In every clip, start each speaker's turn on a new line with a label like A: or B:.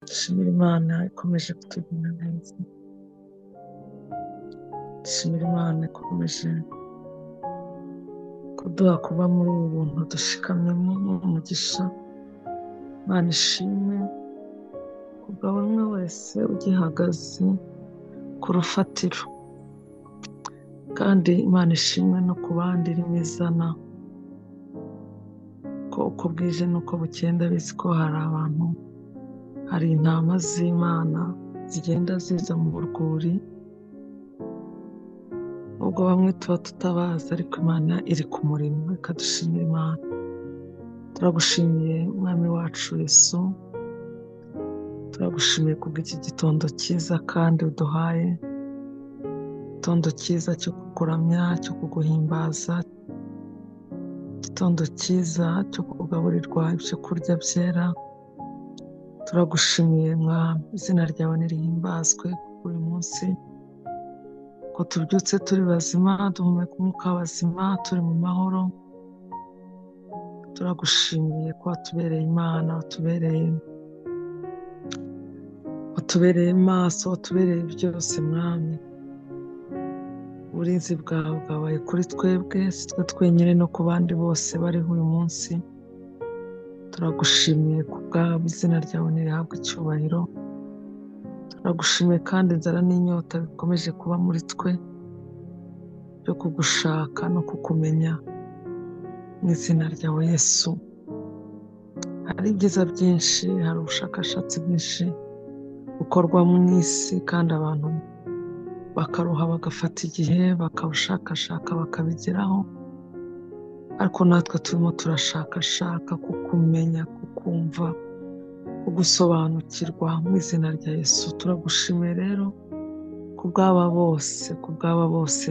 A: Dushimire Imana ikomeje kutugirira neza. Dushimire Imana ikomeje kuduha kuba muri ubu buntu dushikamyemo n'umugisha. Imana ishimwe kubwa buri umwe wese ugihagaze ku rufatiro, kandi Imana ishimwe no ku bandi irimo izana, ko uko bwije n'uko bukeye ndabizi ko hari abantu, hari intama z'Imana zigenda ziza mu rwuri, ubwo bamwe tuba tutabazi ariko Imana iri ku murimo. Reka dushimire Imana. Turagushimiye Mwami wacu Yesu, turagushimiye kubw'iki gitondo cyiza kandi uduhaye, igitondo cyiza cyo kukuramya, cyo kuguhimbaza, igitondo cyiza cyo kugaburirwa ibyo kurya byera. Turagushimiye Mwami, izina ryawe nirihimbazwe uyu munsi, ko tubyutse turi bazima, duhumeka umwuka w'abazima, turi mu mahoro. Turagushimiye ko watubereye Imana, watubereye maso, watubereye byose Mwami. Uburinzi bwawe bwabaye kuri twebwe, si twe twenyine no ku bandi bose bariho uyu munsi. Turagushimiye ku bwawe, izina ryawe ntirihabwe icyubahiro. Turagushimiye kandi inzara n'inyota bikomeje kuba muri twe byo kugushaka no kukumenya mu izina ryawe Yesu. Hari ibyiza byinshi, hari ubushakashatsi bwinshi bukorwa mu isi, kandi abantu bakaruha bagafata igihe bakabushakashaka bakabigeraho, ariko natwe turimo turashakashaka kukumenya, kukumva, kugusobanukirwa mu izina rya Yesu. Turagushimiye rero ku bw'aba bose, ku bw'aba bose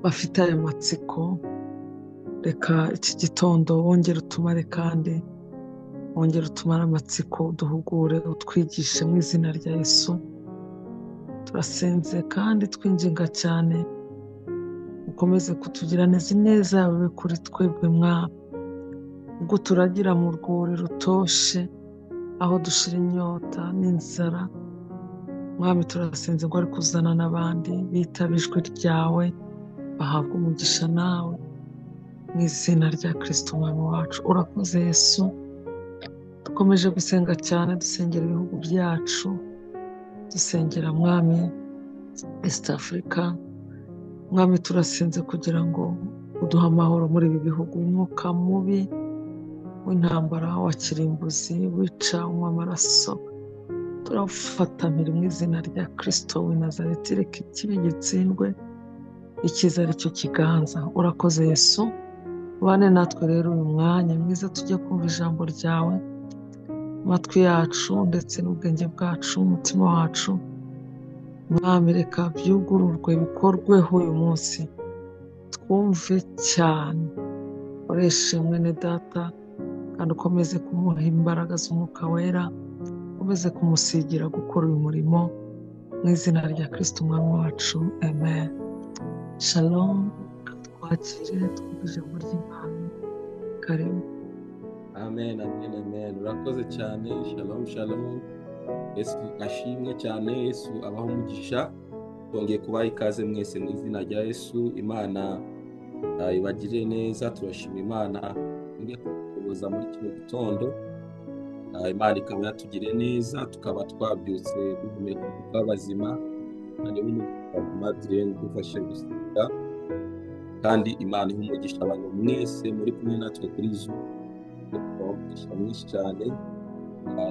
A: bafite ayo matsiko. Reka iki gitondo wongere utumare, kandi wongere utumare amatsiko, uduhugure, utwigishe mu izina rya Yesu. Turasenze kandi twinginga cyane, ukomeze kutugira neza, ineza yawe ibe kuri twebwe Mwami, ubwo turagira mu rwuri rutoshe aho dushira inyota n'inzara. Mwami, turasenze ngo ari kuzana n'abandi bitaba ijwi ryawe, bahabwe umugisha nawe mu izina rya Kristo Umwami wacu. Urakoze Yesu. Dukomeje gusenga cyane, dusengera ibihugu byacu, dusengera Mwami East Africa. Mwami, turasenze kugira ngo uduhe amahoro muri ibi bihugu. Umwuka mubi w'intambara wa kirimbuzi wica unywa amaraso, turawufatamira mu izina rya Kristo w'i Nazareti. Reka ikibi gitsindwe, icyiza ari cyo kiganza. Urakoze Yesu. Ubane natwe rero uyu mwanya mwiza, tujye kumva ijambo ryawe, amatwi yacu ndetse n'ubwenge bwacu, umutima wacu. Mwami, reka byugururwe bikorweho uyu munsi, twumve cyane. Ukoreshe mwene data kandi ukomeze kumuha imbaraga z'umwuka wera, ukomeze kumusigira gukora uyu murimo mu izina rya Kristo Umwami wacu, amen. Shalom. Twakire twumve ijambo ry'Imana. Karibu.
B: Amen, amen, amen. Urakoze cyane. Shalom, shalom. Yesu ashimwe cyane, Yesu abaho umugisha. Twongeye kubaha ikaze mwese mu izina rya Yesu. Imana ibagirire neza. Turashima Imana yongeye kutuboza muri kino gitondo. Imana ikaba yatugiriye neza, tukaba twabyutse duhumeka umwuka w'abazima. Madeleine dufashe gusenga, kandi Imana ihe umugisha abantu mwese muri kumwe natwe kuri Zoom. Umugisha mwinshi cyane,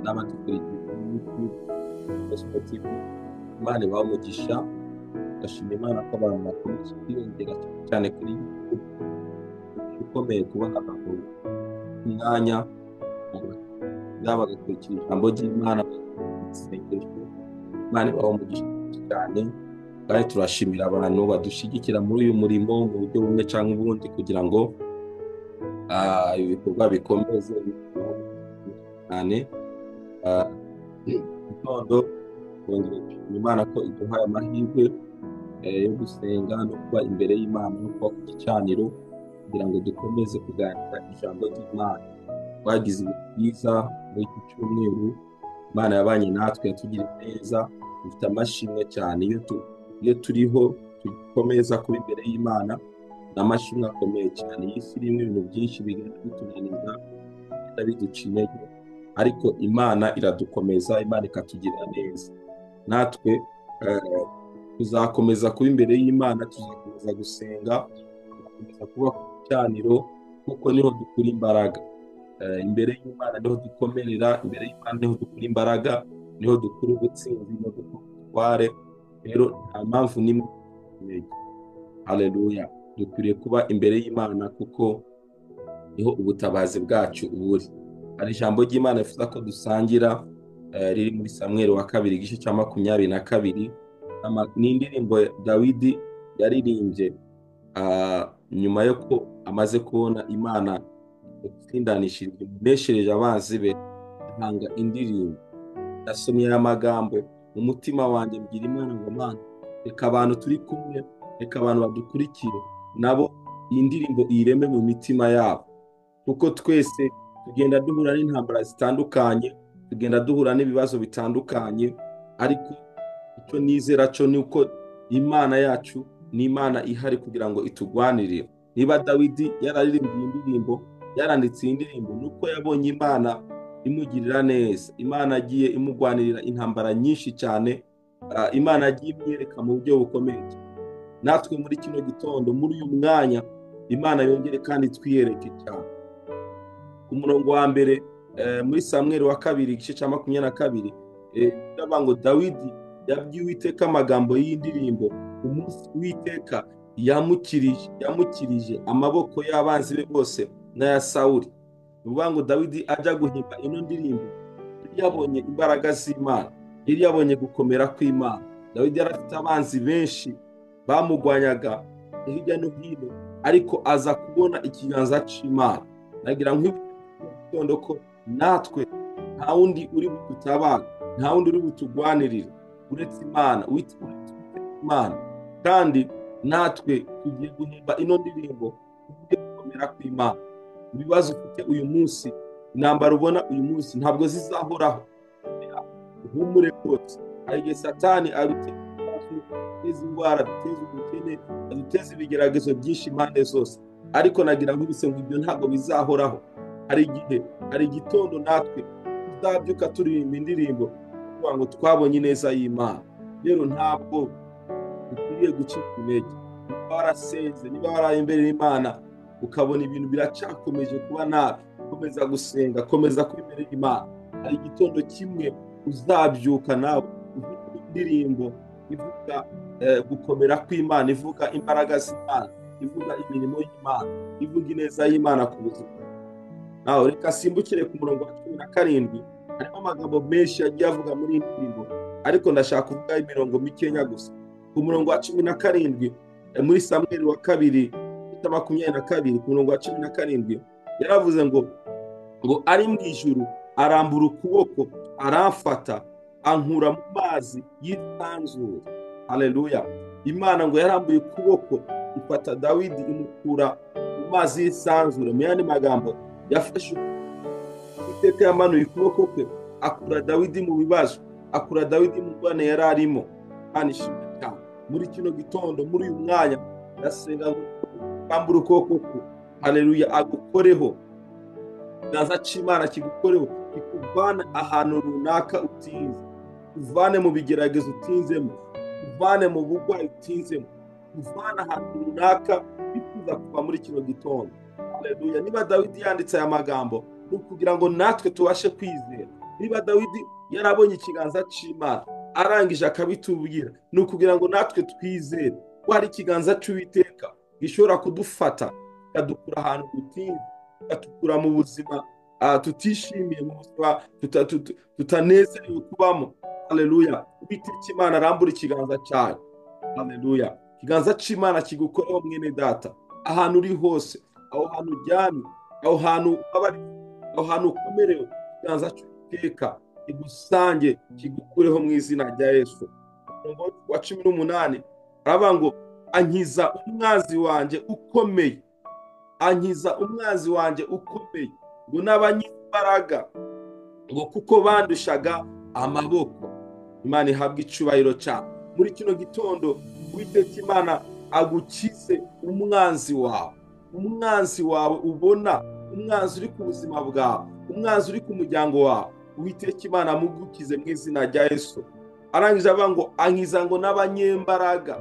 B: n'abadukurikiye kuri YouTube, Gospel TV. Imana ibahe umugisha. Ndashima Imana ko abantu bakomeje kwiyongera cyane kuri YouTube. Ukomeye kubona abantu umwanya bagakurikira ijambo ry'Imana, isengesho. Imana ibahe umugisha cyane, kandi turashimira abantu badushyigikira muri uyu murimo mu buryo bumwe cyangwa ubundi, kugira ngo ibikorwa bikomeze cyane. Gitondo twongeye gushima Imana ko iduhaye amahirwe yo gusenga no kuba imbere y'Imana no kuba ku gicaniro, kugira ngo dukomeze kuganira ijambo ry'Imana. Twagize ibihe byiza muri iki cyumweru, Imana yabanye natwe, yatugiriye neza, dufite amashimwe cyane. Iyo turiho dukomeza kuba imbere y'Imana, ni amashimwe akomeye cyane. Iyi si irimo ibintu byinshi bigenda bitunaniza, bigenda biduca intege, ariko Imana iradukomeza, Imana ikatugirira neza. Natwe tuzakomeza kuba imbere y'Imana, tuzakomeza gusenga, tuzakomeza kuba ku gicaniro, kuko niho dukura imbaraga. Imbere y'Imana niho dukomerera, imbere y'Imana niho dukura imbaraga, niho dukura ubutsinzi, niho dukura ubutware. Rero nta mpamvu n'imwe. Haleluya. Dukwiriye kuba imbere y'Imana kuko niho ubutabazi bwacu buri. Hari ijambo ry'Imana rifuza ko dusangira, riri muri Samweli wa kabiri igice cya 22. Ni indirimbo Dawidi yaririmbye nyuma yo ko amaze kubona Imana itsindanishije, imuneshereje abanzi be, atanga indirimbo. Nasomye aya magambo mu mutima wanjye, mbwira Imana ngo Mana, reka abantu turi kumwe, reka abantu badukurikire nabo iyi ndirimbo ireme mu mitima yabo, kuko twese tugenda duhura n'intambara zitandukanye, tugenda duhura n'ibibazo bitandukanye, ariko icyo nizera cyo ni uko Imana yacu ni Imana ihari kugira ngo itugwanirire. Niba Dawidi yararirimbye iyi ndirimbo, yaranditse iyi ndirimbo, ni uko yabonye Imana imugirira neza. Imana agiye imugwanirira intambara nyinshi cyane, Imana agiye imwereka mu buryo bukomeye. Natwe muri kino gitondo, muri uyu mwanya, Imana yongere kandi twiyereke cyane. Ku murongo wa mbere muri Samweli wa kabiri igice cya 22, biravuga ngo Dawidi yabwiye Uwiteka amagambo y'indirimbo umunsi Uwiteka yamukirije amaboko y'abanzi be bose n'aya Sawuli. Ni ukuvuga ngo Dawidi ajya guhimba ino ndirimbo, yari yabonye imbaraga z'Imana, yari yabonye gukomera kw'Imana. Dawidi yari afite abanzi benshi bamugwanyaga hirya no hino, ariko aza kubona ikiganza cy'Imana. Nagira nk'igitondo ko natwe nta wundi uri budutabara, nta wundi uri butugwanirire uretse Imana, uretse Imana. Kandi natwe tugiye guhimba ino ndirimbo tuvuge gukomera kw'Imana. Ibibazo ufite uyu munsi, intambara ubona uyu munsi ntabwo zizahoraho. Uhumure rwose. Hari igihe Satani aduteza indwara, aduteza ubukene, aduteza ibigeragezo byinshi impande zose, ariko nagira nk'ibise ngo ibyo ntabwo bizahoraho. Hari igihe, hari igitondo natwe tuzabyuka turirimba indirimbo kugira ngo twabonye ineza y'Imana. Rero ntabwo dukwiriye gucika intege. Niba warasenze, niba waraye imbere y'Imana ukabona ibintu biracyakomeje kuba nabi, komeza gusenga, komeza kuba imbere y'Imana. Hari igitondo kimwe uzabyuka nawe uvuga indirimbo ivuga gukomera kw'Imana, ivuga imbaraga z'Imana, ivuga imirimo y'Imana, ivuga ineza y'Imana ku buzima. Nawe reka simbukire ku murongo wa 17. Harimo amagambo menshi yagiye avuga muri iyi ndirimbo, ariko ndashaka kuvuga imirongo mikenya gusa. Ku murongo wa 17 muri Samweli wa kabiri 22, ku murongo wa 17 yaravuze ngo ari mu ijuru arambura ukuboko aramfata ankura mu mazi y'isanzure. Haleluya. Imana ngo yarambuye ukuboko ifata Dawidi imukura mu mazi y'isanzure. Mu yandi magambo, yafashe Uwiteka yamanuye ukuboko kwe akura Dawidi mu bibazo, akura Dawidi mu ngorane yari arimo. Imana ishimwe cyane. Muri kino gitondo, muri uyu mwanya, ndasenga ngo arambure ukuboko kwe, haleluya, agukoreho. Ikiganza cy'Imana kigukoreho, kikuvane ahantu runaka utinze, kuvane mu bigeragezo utinzemo, kuvane mu burwayi utinzemo, kuvane ahantu runaka wifuza kuva muri kino gitondo. Haleluya. Niba Dawidi yanditse aya magambo, ni ukugira ngo natwe tubashe kwizera. Niba Dawidi yarabonye ikiganza cy'Imana arangije akabitubwira, ni ukugira ngo natwe twizere ko hari ikiganza cy'Uwiteka gishobora kudufata kikadukura ahantu dutinze, kikatukura mu buzima tutishimiye, mu buzima tutanezerewe kubamo. Haleluya. Uwiteka Imana arambura ikiganza cyayo. Haleluya. Ikiganza cy'Imana kigukoreho mwene data, ahantu uri hose, aho hantu uryamye, aho hantu ubabariye, aho hantu ukomerewe, ikiganza cy'Uwiteka kigusange, kigukureho mu izina rya Yesu. Umurongo wa 18 aravuga ngo ankiza umwanzi wanjye ukomeye, ankiza umwanzi wanjye ukomeye, ngo n'abanyimbaraga, ngo kuko bandushaga amaboko. Imana ihabwa icyubahiro cyane. Muri kino gitondo Uwiteka Imana agukize umwanzi wawe, umwanzi wawe ubona, umwanzi uri ku buzima bwawe, umwanzi uri ku muryango wawe. Uwiteka Imana amugukize mu izina rya Yesu. Arangije avuga ngo ankiza ngo n'abanyembaraga,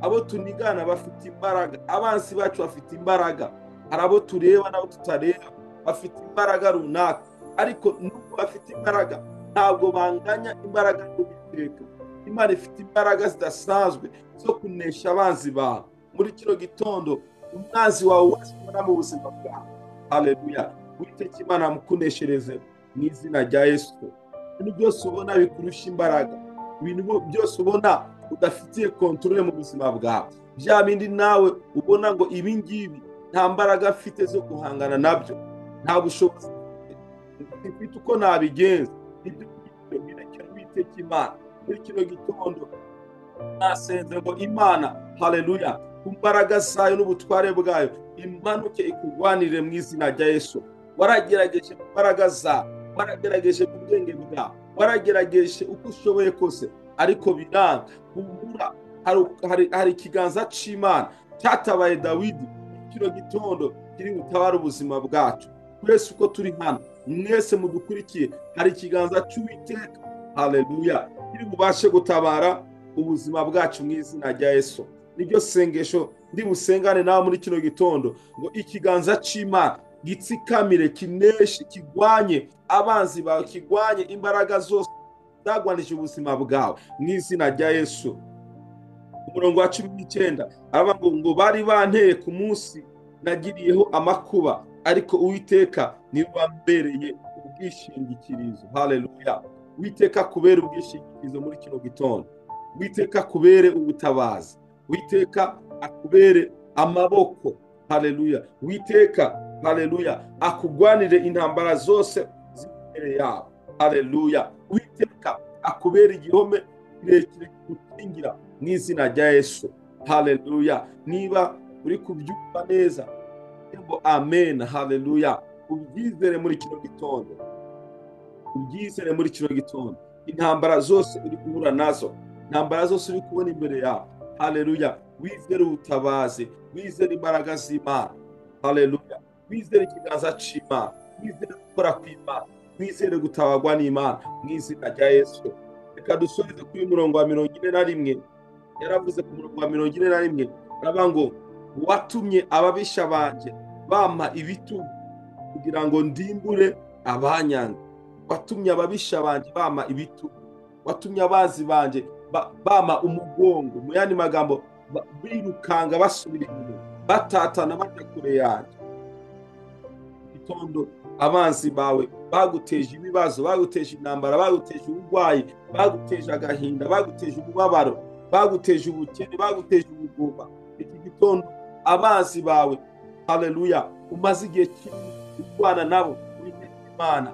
B: abo tunigana bafite imbaraga, abanzi bacu bafite imbaraga, hari abo tureba n'abo tutareba bafite imbaraga runaka, ariko nubwo bafite imbaraga ntabwo banganya imbaraga n'Uwiteka. Imana ifite imbaraga zidasanzwe zo kunesha abanzi bawe. Muri kino gitondo umwanzi wawe wese ubona mu buzima bwawe, haleluya, Uwiteka Imana amukuneshereze mu izina rya Yesu. Ibintu byose ubona bikurusha imbaraga, ibintu byose ubona udafitiye kontrole mu buzima bwawe, bya bindi nawe ubona ngo ibi ngibi nta mbaraga mfite zo guhangana nabyo, nta bushobozi mfite uko nabigenza, ibyo birekera Uwiteka Imana. Muri kino gitondo nasenze ngo Imana, haleluya, ku mbaraga zayo n'ubutware bwayo imanuke ikugwanire mu izina rya Yesu. Waragerageje mu mbaraga zawe, waragerageje mu bwenge bwawe, waragerageje uko ushoboye kose, ariko biranga. Humura, hari ikiganza c'Imana cyatabaye Dawidi. Kino gitondo kiri butabara ubuzima bwacu twese uko turi hano, mwese mudukurikiye, hari ikiganza cy'Uwiteka, haleluya, kiri bubashe gutabara ubuzima bwacu mu izina rya Yesu. Niryo sengesho ndi busengane nawe muri kino gitondo, ngo ikiganza c'Imana gitsikamire, kineshe, kigwanye abanzi bawe, kigwanye imbaraga zose zagwanije ubuzima bwawe mu izina rya Yesu. Umurongo wa 19 aravuga ngo bari banteye ku munsi nagiriyeho amakuba, ariko Uwiteka niwe wambereye ubwishingikirizo. Haleluya. Uwiteka kubera ubwishingikirizo muri kino gitondo, Uwiteka kubere ubutabazi, Uwiteka akubere amaboko. Haleluya. Uwiteka, haleluya, akugwanire intambara zose z'imbere yawe. Haleluya. Uwiteka akubere igihome kirekire kigukingira mu izina rya Yesu. Haleluya. Niba uri kubyumva neza ngo amen, haleluya, ubyizere muri kino gitondo, ubyizere muri kino gitondo. Intambara zose uri guhura nazo, intambara zose uri kubona imbere yawe, haleluya, wizere ubutabazi, wizere imbaraga z'Imana, haleluya, wizere ikiganza c'Imana, wizere gukora kw'Imana, wizere gutabarwa n'Imana mu izina rya Yesu. Reka dusoreze kuri murongo wa 41. Yaravuze ku murongo wa 41 aravuga ngo watumye ababisha banje bampa ibitugu kugira ngo ndimbure abanyanga. Watumye ababisha banje bampa ibitugu, watumye abazi banje bampa umugongo. Mu yandi magambo, birukanga basubira inyuma, batatana bajya kure yanjye. Gitondo abanzi bawe baguteje ibibazo, baguteje intambara, baguteje uburwayi, baguteje agahinda, baguteje umubabaro, baguteje ubukene, baguteje ubugumba. Iki gitondo abanzi bawe, haleluya, umaze igihe kinini urwana nabo, Uwiteka Imana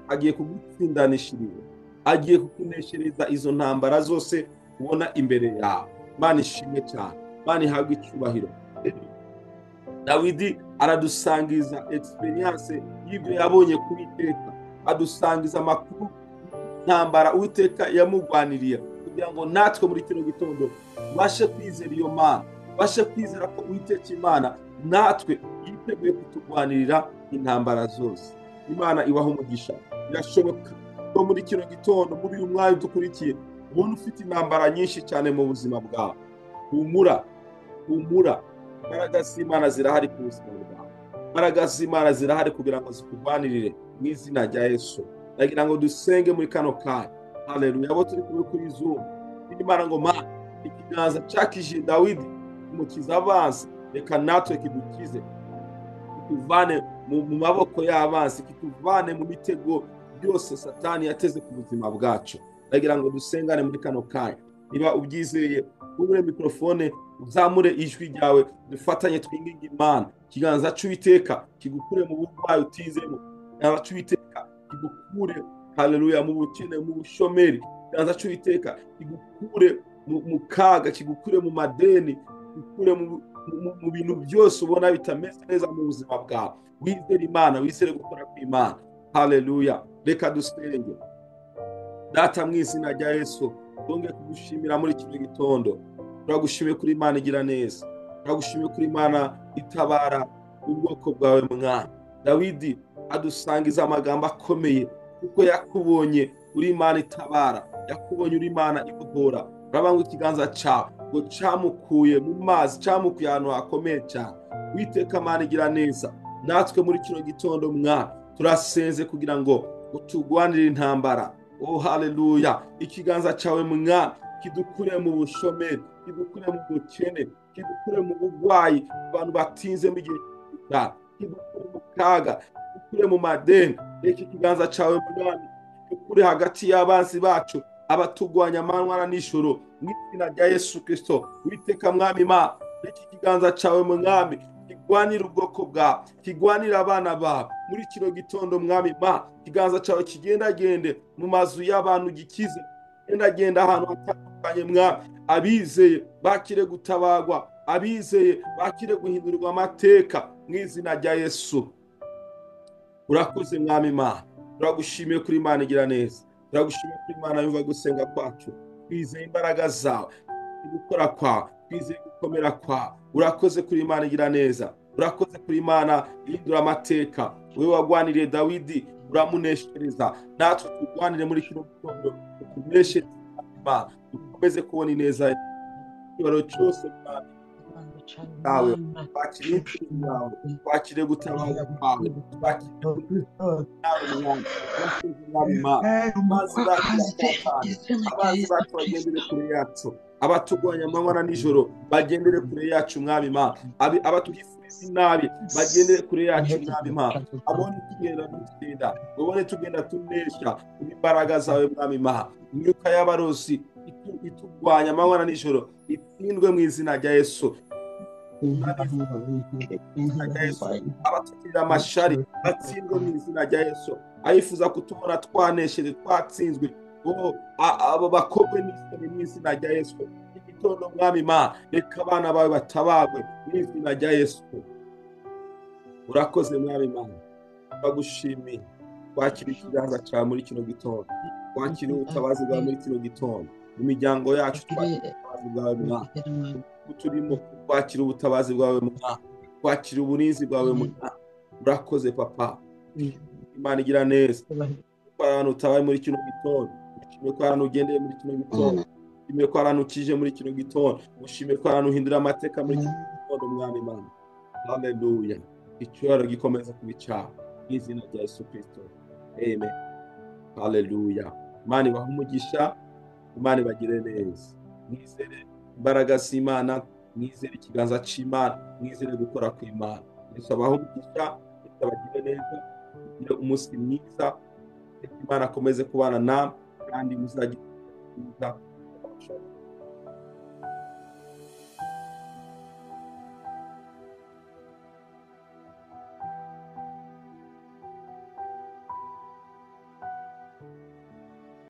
B: agiye kugutsindanishiriza, agiye kukuneshereza izo ntambara zose ubona imbere yawe. Imana ishimwe cyane, Imana ihabwe icyubahiro. Dawidi aradusangiza experience y'ibyo yabonye kuri Uwiteka, adusangiza amakuru ntambara Uwiteka yamugwaniriye, kugira ngo natwe muri kino gitondo tubashe kwizera iyo Mana, tubashe kwizera ko Uwiteka Imana natwe yiteguye kutugwanirira intambara zose. Imana ibaha umugisha. Birashoboka ko muri kino gitondo, muri uyu mwanya dukurikiye, ubona ufite intambara nyinshi cyane mu buzima bwawe. Humura, humura, imbaraga z'Imana zirahari ku buzima bwawe, imbaraga z'Imana zirahari kugira ngo zikugwanirire mu izina rya Yesu. Ndagira ngo dusenge muri kano kanya. Haleluya. Abo turi kumwe kuri Zoom, Imana ngo Mana, ikiganza cyakije Dawidi kumukiza abanzi, reka natwe kidukize, kituvane mu maboko y'abanzi, kituvane mu mitego byose Satani yateze ku buzima bwacu. Ndagira ngo dusengane muri kano kanya. Niba ubyizeye, ufungure mikrofone, uzamure ijwi ryawe, dufatanye twinginge Imana. Ikiganza cy'Uwiteka kigukure mu burwayi utizemo, ikiganza cy'Uwiteka kigukure, haleluya, mu bukene, mu bushomeri, ikiganza cy'Uwiteka kigukure mu kaga, kigukure mu madeni, kigukure mu bintu byose ubona bitameze neza mu buzima bwawe. Wizere Imana, wizere gukora kw'Imana. Haleluya. Reka dusenge. Data, mu izina rya Yesu, twongeye kugushimira muri kino gitondo. Turagushimiye kuri Imana igira neza, turagushimiye kuri Imana itabara ubwoko bwawe mwana. Dawidi adusangiza amagambo akomeye kuko yakubonye uri Imana itabara, yakubonye uri Imana ibohora. Urabanga ikiganza cyawe ngo cyamukuye mu mazi, cyamukuye ahantu hakomeye cyane. Witeka Imana igira neza, natwe muri kino gitondo mwana turasenze kugira ngo utugwanire intambara. Oh haleluya! Ikiganza cyawe mwana kidukure mu bushomeri, kidukure mu bukene, kidukure mu burwayi abantu batinze mu gihe, kidukure mu kaga, kidukure mu madeni. Reka ikiganza cyawe mwana kidukure hagati y'abanzi bacu, abatugwanya amanywa na nijoro, mu izina rya Yesu Kristo. Witeka mwami Imana, reka ikiganza cyawe mwami kigwanira ubwoko bwawe, kigwanira abana bawe muri kino gitondo mwami Imana. Ikiganza cyawe kigendagende mu mazu y'abantu, gikize, kigendagenda ahantu hatandukanye mwami. Abizeye bakire gutabagwa, abizeye bakire guhindurirwa amateka mu izina rya Yesu. Urakoze mwami Imana, turagushimiye kuri Imana igira neza, turagushimiye kuri Imana yumva gusenga kwacu. Twizeye imbaraga zawe, gukora kwawe, twizeye gukomera kwawe. Urakoze kuri Imana igira neza, urakoze kuri Imana ihindura amateka. Wowe wagwaniriye Dawidi uramuneshereza, natwe turwanire muri kino gitondo utuneshereze Imana, dukomeze kubona ineza icyubahiro cyose mwami yawe. Twakire intsinzi yawe, twakire gutabaza kwawe, twakire nawe mwami. Urakoze mwami Imana. Abanzi bacu batatane, abanzi bacu bagendere kure yacu, abatugwanya amanywa na nijoro bagendere kure yacu mwami Imana, abatwifuriza inabi bagendere kure yacu mwami Imana. Abone tugenda dutsinda, ubone tugenda tunesha imbaraga zawe mwami Imana. Imyuka y'abarozi itugwanya amanywa na nijoro itsindwe mu izina rya Yesu. Abatugirira amashari batsindwe mu izina rya Yesu. Ayifuza kutubona twanesheje twatsinzwe, abo bakobwe n'isoni mu izina rya Yesu. Igitondo mwami Imana, reka abana bawe batabagwe mu izina rya Yesu. Urakoze mwami Imana, turagushimiye. Twakira ikiganza cyawe muri kino gitondo, twakira ubutabazi bwawe muri kino gitondo. Mu miryango yacu twakira ubutabazi bwawe mwana, turimo twakira ubutabazi bwawe mwana, twakira uburinzi bwawe mwana. Urakoze papa. Imana igira neza, ko ahantu utabaye muri kino gitondo, ushime ko ahantu ugendeye muri kino gitondo, ushime ko ahantu ukije muri kino gitondo, ushime ko ahantu uhindura amateka muri kino gitondo mwami Imana. Haleluya! Icyubahiro gikomeza kuba icyawe mu izina rya Yesu Kristo, amen. Haleluya! Imana ibahe umugisha, Imana ibagire neza. Mwizere imbaraga z'Imana, mwizere ikiganza cy'Imana, mwizere gukora kw'Imana. Yesu abahe umugisha, Yesu abagire neza, mugire umunsi mwiza. Imana akomeze kubana namwe kandi muzagire mwiza.